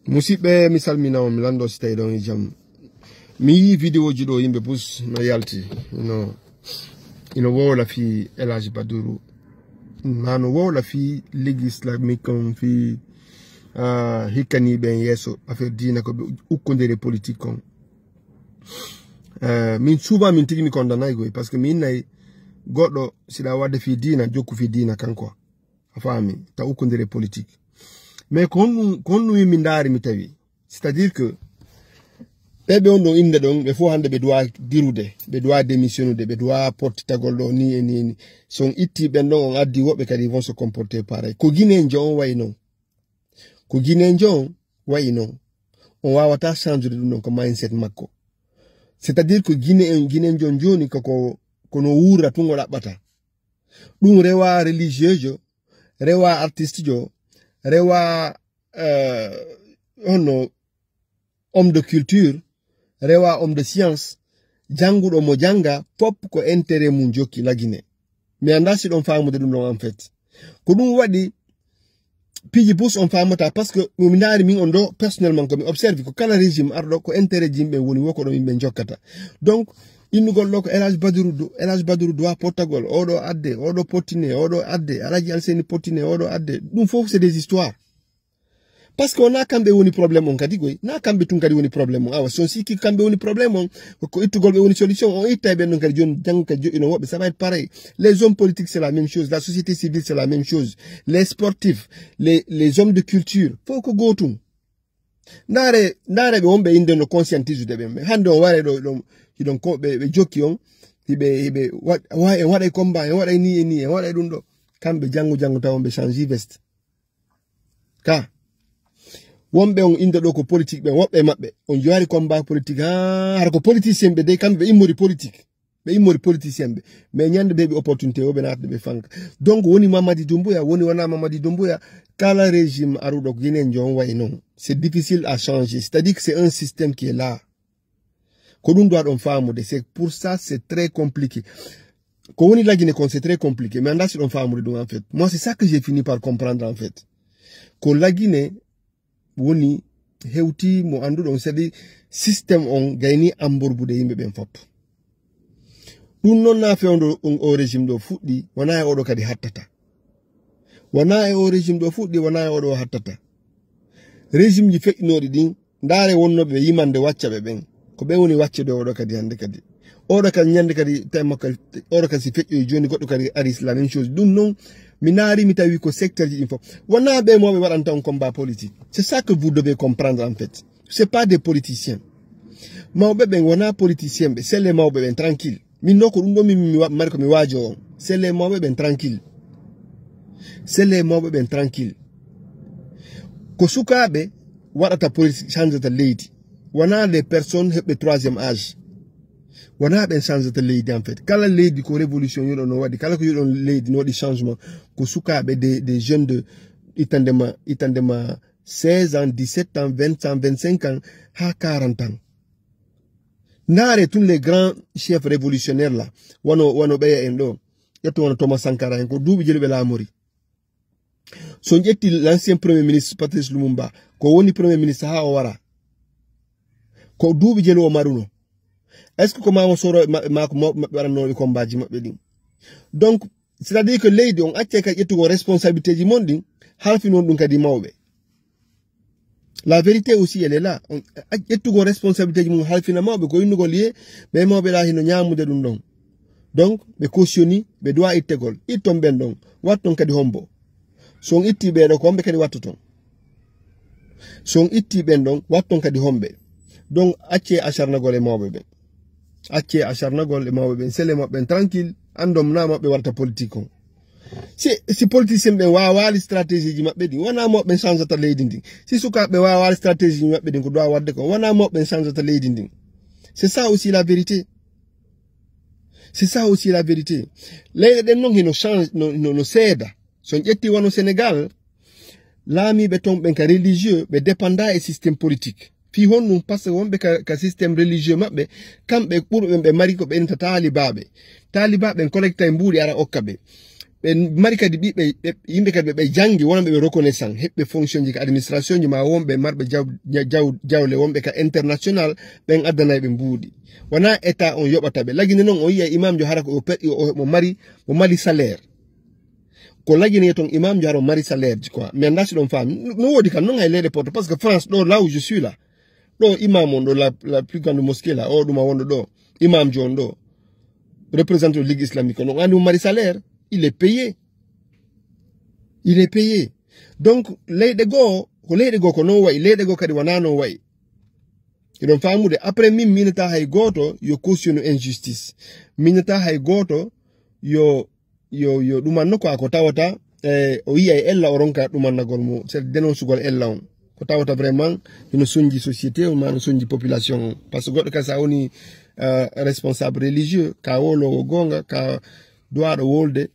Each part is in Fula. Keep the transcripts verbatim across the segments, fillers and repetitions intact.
Musidɓe, mi salmina on, mi lanndo si tawi ɗon e jam. Mi yii vidéo ji ɗo, yimɓe bus no yalti. Ino, ino wowla fii El Hadj Baduru. Ma no wowla fii législamique on, fii, ah, hikkaniiɓe en yeeso affaire diina ko ɓe ukkondire politique on. Eh, min souvent min tigi mi kondanay koy, parce que min nay goɗɗo siɗa wadde fii diina, jokku fii diina kanko. A faami, ta ukkondire politique. Mais ko honɗum, ko honɗum min ndaari mi tawi. C'est-à-dire que ɓe ɓe on ɗon innde ɗon, ɓe fof hannde ɓe duwa dirude, ɓe duwa démissionnude, ɓe duwa pottitagol ɗo ni e ni e ni. So on itti ɓen ɗon, on addi woɓɓe kadi vont se comporter pareil. Ko Guinéen jo on wayi non. Ko Guinéen jo on wayi non. On waawata change-ude ɗum ɗon ko mindset makko. C'est-à-dire que Guinéen, Guinéen jo on jooni ko, ko, ko no wuura tun o ɗaɓɓata. Ɗum rewa religieux jo, rewa artiste jo, rewa, euh, honno homme de culture, rewa homme de science, jannguɗo mo jannga, fof ko intérêt mum jokki La Guinée. Mi anndaa si ɗon faamude ɗum ɗon en fait. Ko ɗum waɗi piiji bus on faamata, parce que mi ndaari min on ɗo personnellement ko mi observe ko kala régime arɗo ko intérêt ji yimɓe woni wo ko ɗo yimɓe jokkata. Donc, innugol ɗo ko El Hadj Baduru, do-, El Hadj Baduru doit pottagol, oɗo adde, oɗo pottine, oɗo adde, Alhaji Alseni pottine, oɗo adde. Ɗum fof c'est des histoires. Parce que wonaa kamɓe woni problème on kadi koy. Na kamɓe tun kadi woni problème on. Awa, si on sikki kamɓe woni problème on, ko, ko ittugol ɓe woni solution. On ittay ɓen ɗon kadi jooni, janngo kadi joɗɗino woɓɓe, ça va être pareil. Les hommes politiques, c'est la même chose. La société civile, c'est la même chose. Les sportifs, les, les hommes de culture, fof ko gootum. Ndaare, ndaare ɓe wonɓe innde no conscientiser ɓen. Hannde on ware ɗo, ɗo, hiɗon ko ɓe, ɓe jokki on, hiɓe, hiɓe wa-, wa-, en waɗay combat, en waɗay ni e ni, en waɗay ɗum ɗo. Kamɓe janngo, janngo tawa on ɓe change veste. Ka. Wonɓe on innde ɗo ko politique ɓen, woɓɓe maɓɓe. On jowari combat politique, haa, hara ko politicien ɓe dey, kamɓe ɓe immori politique. Ɓe immori politicien ɓe. Mais ñande ɓe heɓi opportunité o, ɓe naatde ɓe fanka. Donc, woni Mamadi Doumbouya, woni wona Mamadi Doumbouya, kala régime aruɗo Guinée njon wayi non. C'est difficile à changer. C'est-à-dire que c'est un système qui est là. Ko ɗum ɗo aɗon faamude. C'est pour ça, c'est très compliqué. Ko woni La Guinée kon, c'est très compliqué. Mais anndaa si ɗon faamude ɗum, en fait. Moi, c'est ça que j'ai fini par comprendre, en fait. Ko La Guinée woni hewti mo annduɗon, c'est-à-dire système on gayni amborbude yimɓe ɓen fop. Ɗum noon na fewndo on o régime ɗo fuɗɗi, wona e oɗo kadi hattata. Wona e o régime ɗo fuɗɗi, wona e oɗo hattata. Régime ji feƴƴinooɗi ɗin, ndaare wonnooɓe ɓe yimande waccaɓe ɓen. Ko ɓe woni waccude oɗo kadi hannde kadi. Oɗo kadi ñande kadi tawi makko, oɗo kadi si feƴƴoyi jooni goɗɗo kadi ari, c'est la même chose. Ɗum noon, mi naari mi tawi ko secteur ji ɗin fof. Wona ɓe mawɓe waɗanta on combat politique. C'est ça que vous devez comprendre en fait. C'est pas des politiciens. Mawɓe ɓen wona politicien ɓe, c'est les mawɓe ɓen tranquille. Min ɗo ko ɗum ɗo min mi wa-, mari ko mi waajo on. C'est les mawɓe ɓen tranquille. C'est les mawɓe ɓen tranquille. Ko sukaaɓe waɗata politique, change-ata leydi. Wona les personnes heɓɓe troisième âge. Wona ɓen change-ata leydi en fait. Kala leydi ko révolution yiɗon no waɗi. Kala ko yiɗon leydi no waɗi changement. Ko sukaaɓe des, des jeunes de ittande ma, ittande ma seize ans, dix-sept ans, vingt ans, vingt-cinq ans, haa quarante ans. Ndaare tun les grands chefs révolutionnaires là, wano, wano ɓeya en ɗo. Ƴettu wano Thomas Sankara en, ko duuɓi jelu ɓe laamori. So on ƴetti l'ancien premier ministre Patrice Lumumba, ko woni premier ministre haa o wara. Ko duuɓi jelu o maruno. Est-ce que ko mamo soro maɓɓe, ma ko mawɓe maɓɓe waɗannooɓe combat ji maɓɓe ɗin? Donc, c'est-à-dire que leydi on accay kadi ƴettugol responsabilité ji mon ɗin, halfinon ɗum kadi mawɓe. La vérité aussi, elle est là. On, a-, ƴettugol responsabilité ji mum halfina mawɓe ko innugol ye, ɓe mawɓe ɗa hino ñaamude ɗum ɗon. Donc, ɓe cautionné, ɓe doit ittegol. Itton ɓen ɗon, watton kadi hombo. So on itti ɓee ɗo, ko homɓe kadi wattoton. So on itti ɓen ɗon, watton kadi homɓe. Donc, accee acharnagol e mawɓe ɓen. Accee acharnagol e mawɓe ɓen. Sele mawɓe ɓen tranquille, anndon na mawɓe waɗata politique on. Si, si politicien ɓen waawaali stratégie ji maɓɓe ɗin, wona mawɓe ɓen change-ata leydi ndin. Si sukaaɓe waawaali stratégie ji maɓɓe ɗin, ko doit waɗde ko, wona mawɓe ɓen change-ata leydi ndin. C'est ça aussi la vérité. C'est ça aussi la vérité. Leyɗe ɗen non hino change, no, no, no seeda. So on ƴetti wano Sénégal, laamiiɓe ton ɓen ka religieux, ɓe dépenda e système politique. Fii honɗum? Parce que wonɓe ka, ka système religieux maɓɓe, kamɓe ɓurɓe ɓen ɓe mari ko ɓe innata taalibaaɓe. Taalibaaɓe ɓen collecta e mbuuɗi ara okka ɓe. Ɓe mari kadi ɓiɓɓe, ɓe, yimɓe kadi ɓe, ɓe janngi, wonɓe ɓe reconnaissant, heɓɓe fonction ji ka administration ji, ma wonɓe marɓe jaw-, jaw-, jawle, wonɓe ka international, ɓen addanay ɓe mbuuɗi. Wona état on yoɓata ɓe. Lagine noon, o yiya imamjo hara ko o pe-, o, o, mo mari, mo mari salaire. Ko Lagine ton imamjo hara o mari salaire ji quoi. Mi anndaa si ɗon faami. No, no woodi kan noon hay leyɗe Porto. Parce que France, ɗo là où je suis là. Ɗo imam on ɗo, la, la plus grande mosquée là, o ɗum a wonɗo ɗo. Imamjo on ɗo. Représentant de Ligue islamique on. On anndi mo mari salaire. Il est payé. Il est payé. Donc, leyɗe goo, ko leyɗe goo ko noon wayi. Leyɗe goo kadi wonaa noon wayi. Hiɗon faamude. Après min, mi inata hay gooto yo cautionnu injustice. Mi inata hay gooto yo, yo, yo ɗumanno ko, ko tawata, eh, o yiya e ella o ronka ɗumannagol mo. C'est dénoncugol ella on. Ko tawata vraiment hino sonji société on, ma no sonji population on. Parce que goɗɗo kadi sa woni, euh, responsable religieux, ka wolowo goonga, ka duwaɗo wolde,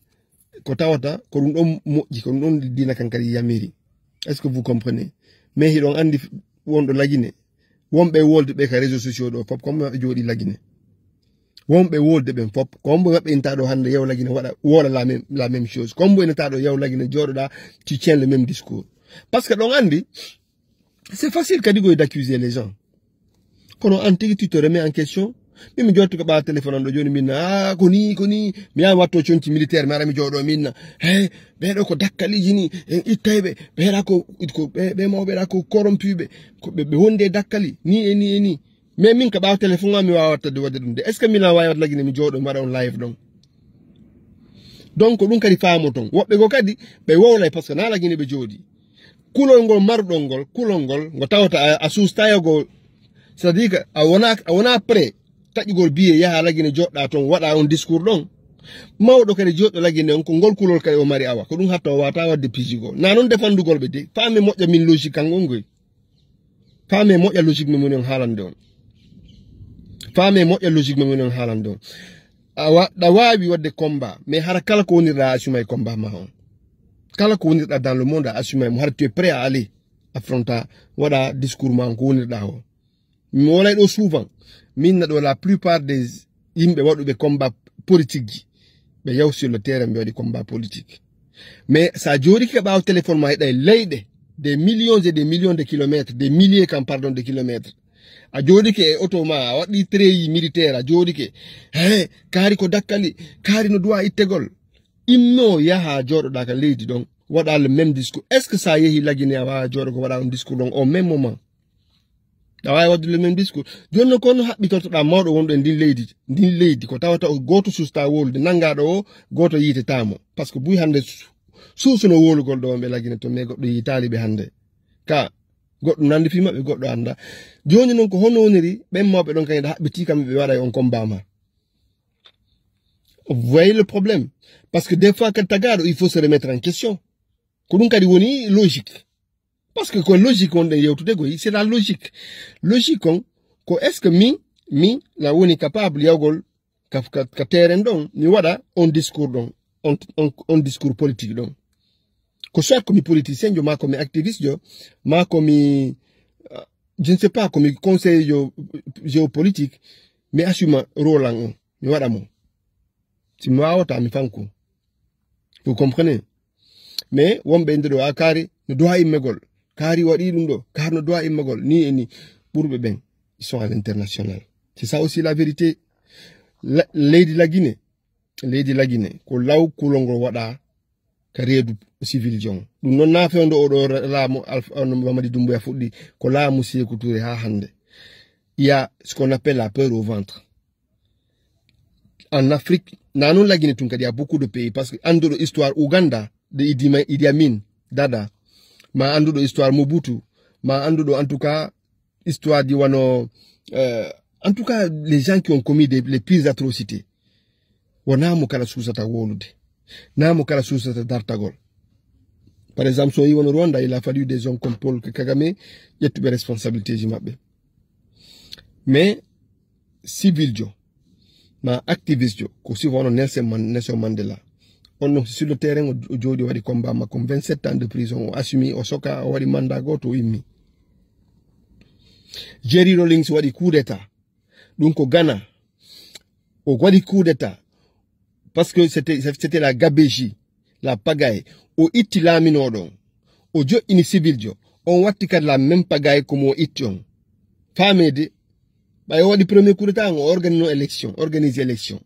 ko tawata ko ɗum ɗon moƴƴi, ko ɗum ɗon diina kan kadi yamiri. Est-ce que vous comprenez? Mais hiɗon anndi wonɗo Lagine, wonɓe wolde ɓe ka réseaux sociaux ɗo, fof ko maɓɓe jooɗi Lagine. Wonɓe wolde ɓen fof, ko hombo maɓɓe inta ɗo hannde yaw Lagine waɗa, woola la même, la même chose. Ko hombo inata ɗo yaw Lagine jooɗoɗa, tu tiens le même discours. Parce que ɗon anndi, c'est facile kadi koy d'accuser les gens. Kono an tigi tu te remets en question. Min mi jottu ko ɓaawa téléphone an ɗo jooni min, ah, ko ni, ko ni. Mi yaha watto conci militaire, mi ara mi jooɗo min na. Hey, ɓeɗo ko dakkaliji ni, en ittay ɓe, ɓeɗa ko, ko, ɓe, ɓe mawɓe ɗa ko corrompu ɓe, ko ɓe, ɓe wondi e dakkali, ni e ni e ni. Mais min ka ɓaawa téléphone an mi wawa wattade wadde ɗum de. Est-ce que min a wawi wadde Lagine mi jooɗo mi waɗa on live ɗon? Donc ɗum kadi faamoton. Woɓɓe goo kadi, ɓe wowlay parce que na Lagine ɓe jooɗi. Kulol ngol maruɗon ngol, kulol ngol, ngo tawata a, a suusta e gol. C'est-à-dire que a wona, a wona prêt taƴugol billet yaha Lagine joɗɗa ton, waɗa on discours ɗon. Mawɗo kadi joɗɗo Lagine on, ko ngol kulol kadi o mari awa. Ko ɗum hatta o wata wadde piiji goo. Na non defandugol ɓe de. Faame moƴƴa min logique kan on ngoy. Faame moƴƴa logique men woni on haalande on. Faame moƴƴa logique men woni on haalande on. A wa-, ɗa waawi waɗde combat, mais hara kala ko wonirɗa a assumay combat ma on. Kala ko wonirɗa dans le monde a assumay mo, hara tu es prêt à aller affronter, waɗa discours ma on ko wonirɗa o. Mi wolay ɗo souvent, min na ɗo la plupart des yimɓe waɗuɓe combat politique ji, ɓe yaw sur le terrain ɓe waɗi combat politique. Mais sa jooɗike ka ɓaawo téléphone ma hiɗa e leyɗe, des millions et des millions de kilomètres, des milliers kam, pardon, de kilomètres. A jooɗike e auto ma, a waɗi treyi militaire, a jooɗike. He, kaari ko dakkali, kaari no duwa ittegol. Immo yaha jooɗoɗa ka leydi ɗon, waɗa le même discours. Est-ce que sa yehi Lagine a wawa jooɗo ko waɗa on discours ɗon au même moment? A wawi wadde le même discours. Joni non ko honno haɓɓitortoɗa mawɗo wonɗo e ndin leydi, ndin leydi ko tawata o gooto susta wolude, nangaɗo o gooto yiitetamo. Parce que buy hannde su-, suusuno wolugol ɗo ɓe Lagine to, mais goɗɗo yiitali ɓe hannde. Ka goɗɗo nandi fi maɓɓe, goɗɗo annda. Joni non ko honno woniri ɓen mawɓe ɗon kañum haɓɓiti kamɓe ɓe waɗa e on combat ma? Vous voyez le problème? Parce que des fois kadi tagaɗo, il faut se remettre en question. Ko ɗum kadi woni logique. Parce que ko logique wonɗen yewtude koy, c'est la logique. Logique on, ko est-ce que min, min na woni capable yawgol ka, ka, ka terrain ɗon, mi waɗa on discours ɗon, on, on, on discours politique ɗon. Ko soit ko mi politicien jo, ma ko mi activiste jo, ma ko mi, euh, je ne sais pas, ko mi conseiller jo, géopolitique, mi assume rôle an on, mi waɗa mo. Si mi wawata, mi fanku. Vous comprenez? Mais wonɓe inde ɗo, a kaari no duwa immegol. Kaari waɗi ɗum ɗo, kaari no duwa immegol. Ni e ni. Ɓurɓe ɓen, ils sont à l'international. C'est ça aussi la vérité. La, leydi Lagine, leydi Lagine, ko law kulol ngol waɗa ka reedu civil jon. Ɗum noon na fewndo oɗo ra-, laamu Alpha, on Mamadi Doumbouya fuɗɗi, ko laamu Sékou Touré ha hannde. Il y a ce qu'on appelle la peur au ventre. En Afrique, na non Lagine tun kadi, il y a beaucoup de pays, parce que annduɗo histoire Ouganda, de Idi Ma-, Idi Amin, Dada, ma annduɗo histoire Mobutu, ma annduɗo en tout cas histoire di wano, euh, en tout cas les gens qui ont commis des, les pires atrocités. Wona mo kala suusata wolude. Na mo kala suusata dartagol. Par exemple, so yi wano Rwanda, il a fallu des hommes comme Paul Kagame, ƴettuɓe responsabilité ji maɓɓe. Mais civil jo, ma activiste jo, ko si wano Nelson Man-, Nelson Mandela. On non sur le terrain, o, o jooɗi, o waɗi combat makko, vingt-sept ans de prison, o assumi, o soka, o waɗi mandat gooto, o immi. Jerry Rawlings waɗi coup d'état. Ɗum ko Ghana. O waɗi coup d'état. Parce que c'était, c'était la gabegie. La pagaille. O itti laaminooɗo on. O joɗɗini civiljo. On watti kadi la même pagaille ko mo itti on. Faamee de, ɓay o waɗi premier coup d'état, on organise no élection, organise élection.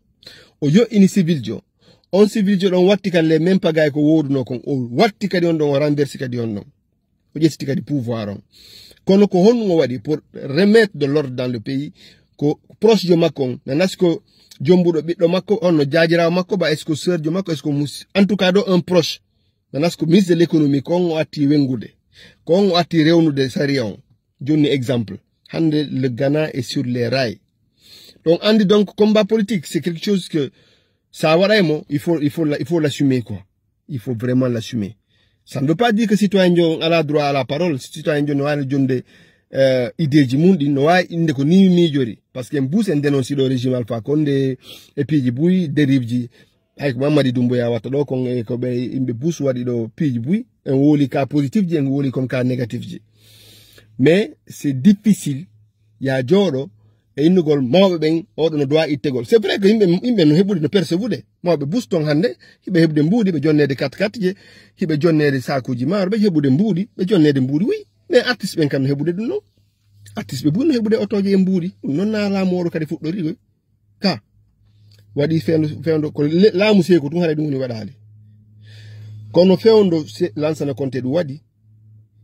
O joɗɗini civiljo. On civiljo ɗon watti kadi les mêmes pagaille ko woodunoo kon. O watti kadi on ɗon, o renversi kadi on ɗon. O ƴetti kadi pouvoir on. Kono ko honɗum o waɗi pour remettre de l'ordre dans le pays? Ko proche jo makko on, na nasi ko jombuɗo ɓiɗɗo makko, on no jaajiraawo makko, ba est-ce que sœur jo makko, est-ce que mus-, en tout cas ɗo un proche. Na nasi ko ministre de l'économie, ko on o atti wengude. Ko on o atti rewnude sariya on. Jonni exemple. Hande le Ghana est sur les rails. Donc, andi donc, combat politique, c'est quelque chose que ça waɗay mo, il faut, il faut, la- il faut l'assumer, quoi. Il faut vraiment l'assumer. Ça ne veut pas dire que citoyen jo on ala droit à la parole. Citoyen jo on no wawi jonde, euh, idée ji mum ɗin, no wawi inde ko ni miijori. Parce que en bus en dénonce ɗo régime Alpha Condé, e piiji buy, dérive ji. Hay ko Mamadi Doumbouya watta ɗo kon, e ko ɓe yimɓe bus waɗi ɗo piiji buy. En woli cas positif ji, en woli kon cas négatif ji. Mais c'est difficile, ya jooɗo e innugol mawɓe ɓen, oɗo no doit ittegol. C'est vrai que yimɓe, yimɓe no heɓude, no percevude. Mawɓe bus ton hande, hiɓe heɓude mbuuɗi, ɓe jonnede kat kat je, hiɓe jonnede sakuji maaro, ɓe heɓude mbuuɗi, ɓe jonnede mbuuɗi, oui. Mais artiste ɓen kam no heɓude ɗum non. Artiste ɓe buy no heɓude otoje e mbuuɗi. Ɗum non na laamu oɗo kadi fuɗɗori ɗo. Ka. Waɗi fewndo, fewndo ko le- laamu seeku tun haray ɗum woni waɗaali. Kono fewndo se-, Lansana Konte ɗum waɗi.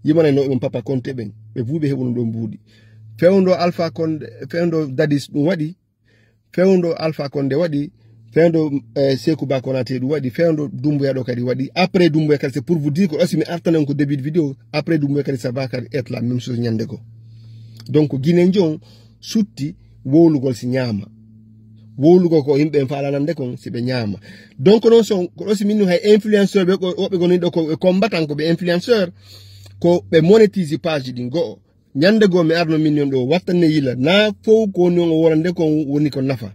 Yimanay no ɗum Papa Konte ɓen. Ɓe buy ɓe heɓuno ɗon mbuuɗi. Fewndo Alpha Konde, fewndo Dadis ɗum waɗi. Fewndo Alpha Konde waɗi. Fewndo, eh, Sekou Ba Konaté ɗum waɗi. Fewndo Doumbouya ɗo kadi waɗi. Après Doumbouya kadi, c'est pour vous dire que aussi mi artanan ko début de vidéo. Après Doumbouya kadi, ça va kadi être la même chose ñande go. Donc, Guinée njon sutti wowlugol si ñaama. Wowlugol ko yimɓe en faalanande kon si ɓe ñaama. Donc, non, so, ko ɗo si min hay influenceur ɓe, ko, woɓɓe goni ɗo ko ɓe combattant, ko ɓe influenceur, ko ɓe monétise page ɗin go'o. Ñande goo mi arno min non ɗo, wattanne yila, na fow ko woni on o wolande kon woni ko nafa.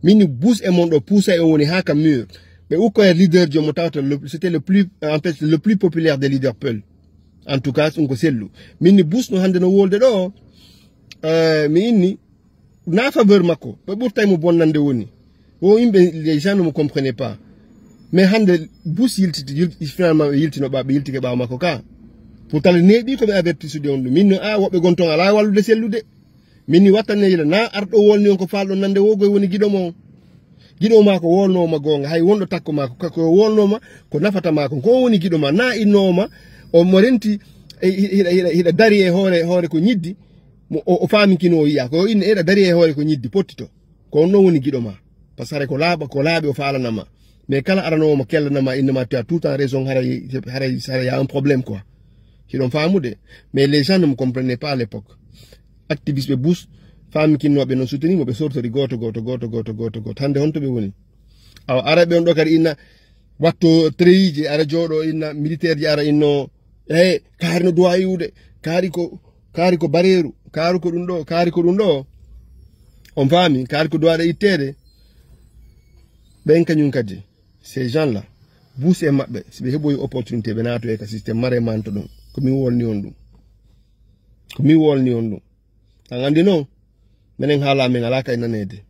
Min bus e mon ɗo, puusa e on woni haa ka mur. Ɓe ukkoya leader jomo tawata le, c'était le plus, en fait, le plus populaire des leaders Peul. En tout cas, ɗum ko sellu. Min ni bus no hande no wolde ɗo, eh, mi inni, na faveur makko, ɓe ɓurtay mo bonnande woni. O yimɓe, les gens ne me comprenaient pas. Mais hande bus yiltiti, yil-, finalement ɓe yiltino ɓa, ɓe yiltike ɓaawo makko ka. Pourtant le neeɓi ko ɓe avertisude on ɗum. Min no, a, woɓɓe gon ton ala wallude sellude. Min ni wattanne yila na arɗo wolni on ko falɗon nande wo goy woni giɗo mo on. Giɗo ma ko wolnoma gonga, hay wonɗo takko ma ko, ko wolnoma ko nafata ma ko. Ko woni giɗo ma, na innoma o mo renti, e, hi-, hiɗa, hiɗa, hiɗa dari e hoore, hoore ko ñiddi, mo, o, o faami kino o yiya. Ko inne eɗa dari e hoore ko ñiddi, pottito. Ko on non woni giɗo ma. Parce que haray ko laaɓa, ko laaɓi o faalana ma. Mais kala aranowo mo kellana ma, inne ma tu as tout le temps raison, haray, haray, haray y a un problème quoi. Hiɗon faamude. Mais les gens ne me comprenaient pas à l'époque. Activiste ɓe bus, faami kinnoɓe non soutenir mo, ɓe sortori gooto, gooto, gooto, gooto, gooto, gooto. Hande honto ɓe woni? Awa, ara ɓe on ɗo kadi inna, watto treyiji, ara jooɗo inna, militaire ji ara inno, e, kaari no duwa iwde, kaari ko, kaari ko bareeru, kaari ko ɗum ɗo, kaari ko ɗum ɗo. On faami, kaari ko duwaɗo itteede. Ɓen kañum kadi, ces gens-là, bus e maɓɓe, si ɓe heɓoyi opportunité, ɓe naatoye ka système mare manto ɗum. Ko min wolni on ɗum. Ko min wolni on ɗum. An andi non, menen haala men ala kay naneede.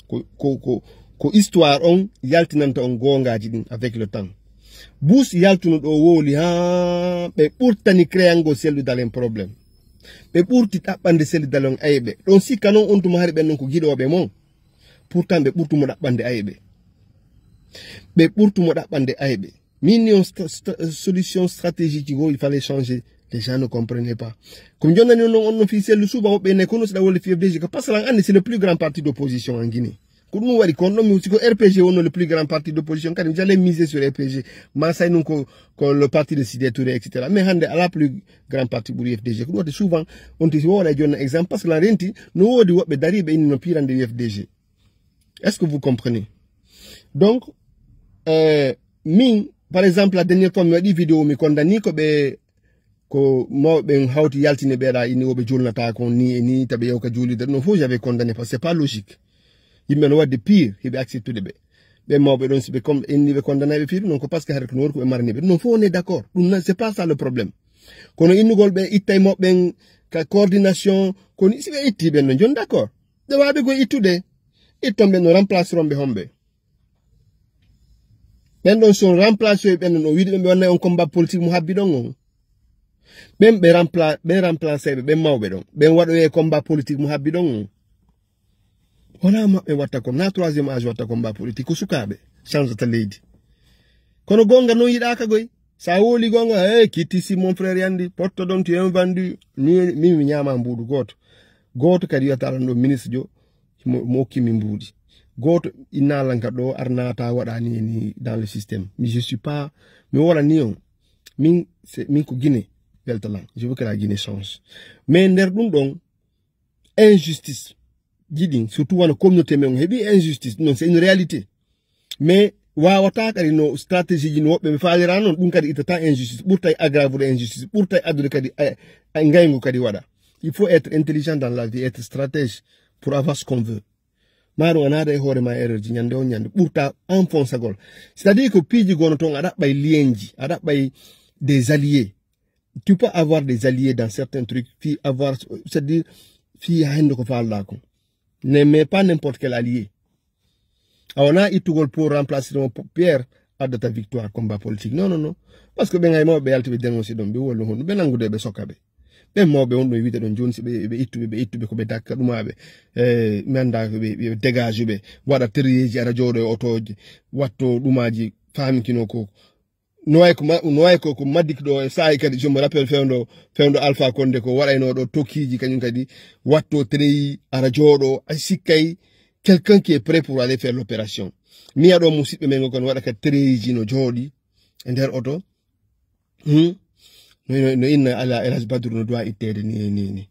Ko, ko, ko, ko histoire on yaltinanta on goongaji ɗin avec le temps. Bus yaltuno ɗo wowli ha ɓe ɓurtani créango sellu dalen problème. Ɓe ɓurti ɗaɓɓande sellu dalen ayɓe. Ɗon sikka non on tuma hari ɓen non ko giɗoɓe mon. Pourtant ɓe ɓurtumo ɗaɓɓande ayɓe. Ɓe ɓurtumo ɗaɓɓande ayɓe. Min ni on sta-, sta-, solution stratégique go, il fallait changer. Les gens ne comprenaient pas. Comme jonnani on non, on non fi sellu suba woɓɓe ne kono si ɗa wole fi F D G, ko parce que lan andi c'est le plus grand parti d'opposition en Guinée. Ko ɗum waɗi kon ɗon mi siko R P G wonno le plus grand parti d'opposition, kadi mi j'allais miser sur R P G. Ma say non ko, ko le parti de Sidé Touré, et cetera. Mais hande ala plus grand parti ɓuri F D G. Ko ɗum waɗi souvent on tisi woɗa jonna exemple parce que lan renti no wodi woɓɓe dariɓe inni no pirande F D G. Est-ce que vous comprenez? Donc, euh, min, par exemple, la dernière fois mi waɗi vidéo mi condamni ko ɓe, ko mawɓe ɓen hawti yaltini ɓeɗa ini woɓe julnata kon ni e ni taɓe yewka julide ɗum fof j'avais condamné parce que c'est pas logique. Yimɓe no wadde pire hiɓe acceptude ɓe. Ɓe mawɓe ɗon si ɓe comme inni ɓe condamné ɓe fii ɗum non ko parce que haɗa ko no wori ko ɓe marani ɓe ɗum non fof on est d'accord. Ɗum na c'est pas ça le problème. Kono innugol ɓe ittay mawɓe ɓen ka coordination, kono si ɓe itti ɓen no jon d'accord. Ɓe waɓe ko ittude. Itton ɓe no remplaceron ɓe homɓe. Ɓen ɗon son remplacé ɓen ɗon, o wiɗi ɓen ɓe wannay on combat politique mo habbi ɗon on. Ɓen ɓe rempla ɓen remplacé ɓe, ɓen mawɓe ɗon ɓen waɗoye combat politique mo habbi ɗon on. Wona maɓɓe watta kon na troisième âge watta combat politique, ko sukaaɓe changata leydi. Kono gonga non yiɗaka goy. Sa woli gonga, hey, kitisi mon frère yandi potto ɗon tu en vendu. Min mi ñama mbuuɗu goto. Goto kadi wiyata lan ɗo ministre jo mo mo hokki min mbuuɗi. Goto innalan ka ɗo arnata waɗani ni dans le système. Mais je suis pas, mi wala ni on. Min c'est min ko Guinée welta lan. Je veux que la Guinée change. Mais nder ɗum ɗon injustice jiɗin surtout wano communauté men on heɓi injustice non c'est une réalité. Mais wawata kadi no stratégie ji no woɓɓe ɓe faalira non ɗum kadi ittata injustice ɓurtay aggravude injustice ɓurtay addude kadi eh, eh, ngayngu kadi waɗa. Il faut être intelligent dans la vie, être stratège pour avoir ce qu'on veut. Ma ɗum a naada e hoore ma erreur ji ñande on ñande ɓurta enfoncagol. C'est à dire que piiji gono toon a ɗaɓɓay lien ji a ɗaɓɓay des alliés. Tu peux avoir des alliés dans certains trucs fi avoir c'est à dire fi ha hende ko faalɗa ko. Ne mais pas n'importe quel allié. A wona ittugol pour remplacer mo Pierre addata victoire combat politique non non non. Parce que ɓe ngay mawɓe yalti ɓe dénoncé ɗon ɓe wolu honɗum ɓe nanngude ɓe sokka ɓe. Ɓen mawɓe honɗum e wiide ɗon jooni si ɓe ɓe ittuɓe ɓe ittuɓe ko ɓe dakka ɗumaɓe. E mi annda ko ɓe ɓe dégage ɓe waɗa terreji ara jooɗo e otoji watto ɗumaji. Faamikino ko no way ko ma- no way ko ko maddik ɗo e saayi kadi je me rappelle fewndo fewndo alpha konde ko waɗayno ɗo tokkiji kañum kadi watto treyi ara jooɗo a sikkay quelqu'un qui est prêt pour aller faire l'opération. Miya ɗo musidɓe men kon waɗa kadi treyiji no jooɗi e nder oto. Hmm? No, no, no inna ala elas badru no doit ittede ni ni ni.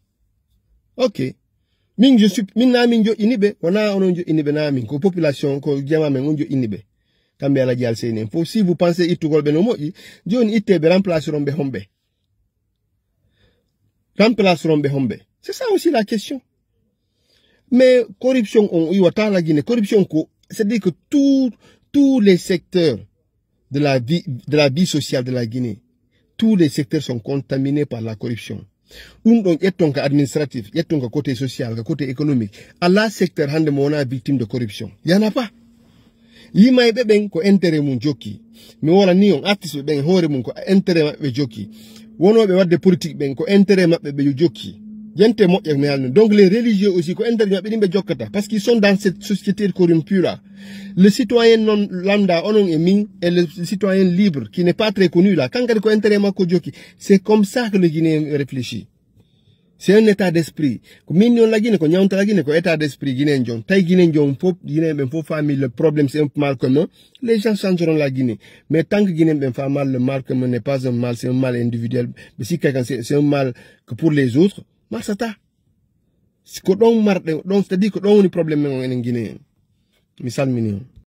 Ok. Min je suis min na min joƴƴini ɓe wona onon joƴƴini ɓe na min ko population ko jama men on joƴƴini ɓe. Kamɓe ala jal seyni en fof si vous pensez ittugol ɓe no moƴƴi joni itte ɓe remplaceron ɓe homɓe. Remplaceron ɓe homɓe c'est ça aussi la question. Mais corruption on iwata la Guinée corruption ko c'est à dire que tout tous les secteurs de la vie de la vie sociale de la Guinée tous les secteurs sont contaminés par la corruption. Ɗum ɗon ƴetton ka administratif ƴetton ka côté social ka côté économique ala secteur hannde mo wona victime de corruption yana pas. Yimayɓe ɓen ko intérêt mum jokki. Mi wolani on artiste ɓe ɓen hoore mum ko intérêt maɓɓe ɓe jokki. Wonooɓe waɗde politique ɓen ko intérêt maɓɓe ɓe jokki. Jente moƴƴa mi haalni donc les religieux aussi ko intérêt maɓɓe ɗin ɓe jokkata parce qu'ils sont dans cette société corrompue là. Le citoyen non lambda onon e min et le citoyen libre qui n'est pas très connu là kankadi ko intérêt makko jokki. C'est comme ça que le Guinéen réfléchit. C'est un état d'esprit. Ko min non la Guinée ko ñawta la Guinée ko état d'esprit guinéen jon tawi guinéen jon fof guinéen ɓen fof faami le problème c'est un mal commun. Les gens changeront la Guinée. Mais tant que guinéen ɓen faama le mal commun n'est pas un mal c'est un mal individuel. Ɓe sikka kan c'est un mal que pour les autres. Marsata. Ko ɗon marɗe ɗon c'est à dire ko ɗon woni problème men on enen guinéen. Mi salmini on.